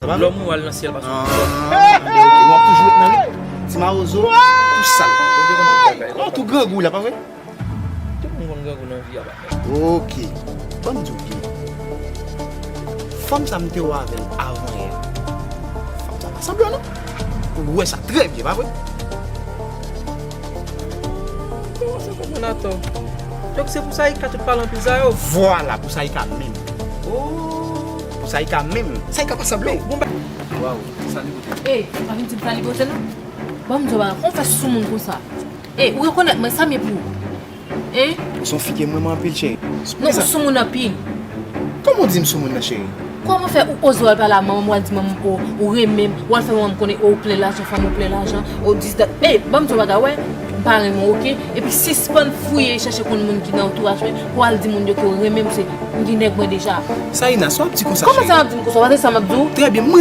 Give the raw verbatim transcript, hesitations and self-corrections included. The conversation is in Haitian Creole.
Sa pa vre? Lòm ou al nan syèl pa sou. Ah, anben, ok. Ou ap toujou ret nan ri. Ti mawozo, tou sal. Ou te konn tout bagay. Non, tou grangou la, pa vre? Tout moun konn grangou nan vi a, pa vre? Ok. Ban m di w byen. Fanm sa m te wè avè l avan yè. Fanm sa pa sanble w, non. Ou wè sa trè byen, pa vre? Kòman sa konprann atò? Donk se pou sa Ika tout pale anpil sa yo? Vwala, pou sa Ika menm. Oh. Pou sa Ika menm. Sa Ika pa sanble w. Bon, ba- Waw, sa li pote. Ey, pa vin di m sa li pote non. Ban m di w bagay, kòman w fè soumoun konsa? Ey, ou rekonèt mwen, sa m ye pou ou? Hein? Ou se yon fi ke m renmen anpil, cheri. Non, ou soumoun anpil. Kòman w di m soumoun nan, cheri? Kòman fè ou oze w al pale a manman m, w al di manman m, o, ou renmen m, w al fè manman m konnen, o, ou plen lajan, fanmi w plen lajan, o, dis dat. Ey, ban m di w bagay, wè, m pa renmen w, oke? Epi sispann fouye e chèche konn moun ki nan antouraj mwen, pou w al di moun yo ke w renmen m, se, m gen nèg mwen deja. Saïna, sa w ap di konsa, cheri? Kòman sa w ap di m konsa? W pa tande sa m ap di w? Trè byen, mwen